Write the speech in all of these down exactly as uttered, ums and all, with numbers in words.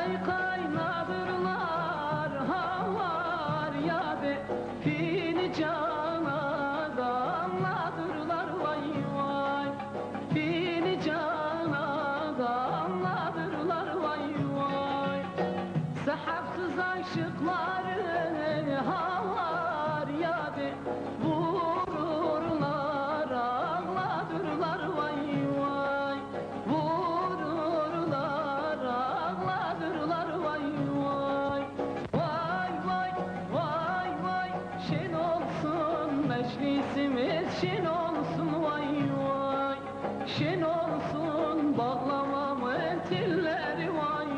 Ay kaynadırlar havar yade, filicana damladırlar vay vay. Filicana damladırlar vay vay. Sahafsız aşıkları havar yade, vururlar ağladırlar vay vay. Vururlar ağladırlar vay vay. Vay vay vay vay. Şen olsun meclisimiz, şen olsun vay vay. Şen olsun bağlamamın telleri vay vay.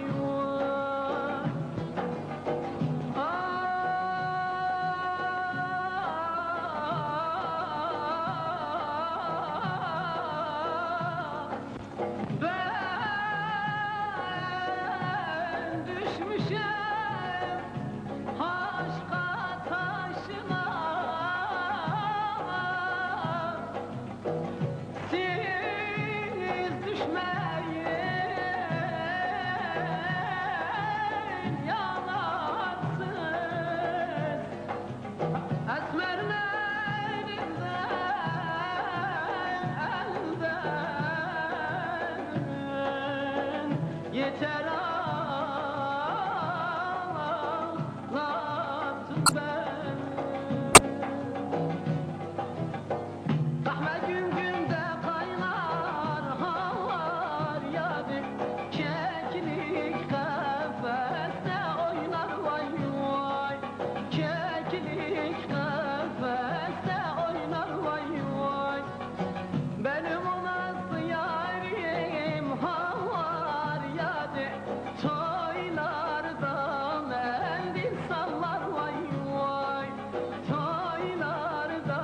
Ben düşmüşüm aşka taşına. Siz düşmeyin yanarsınız. Esmerlerimden elden yeter ağlattın beni. Kahve gün günde kaynar, havar yade, keklik kafeste oynar vay vay. Keklik kafeste oynar vay vay. Benim o nasıl yarim havar yade, toylarda mendil sallar vay vay. Toylarda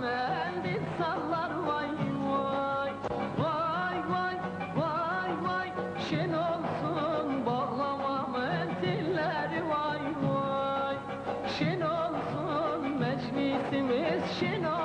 mendil sallar vay vay. Vay vay vay vay. Şen olsun bağlamamın telleri vay vay. Şen olsun meclisimiz, şen olsun.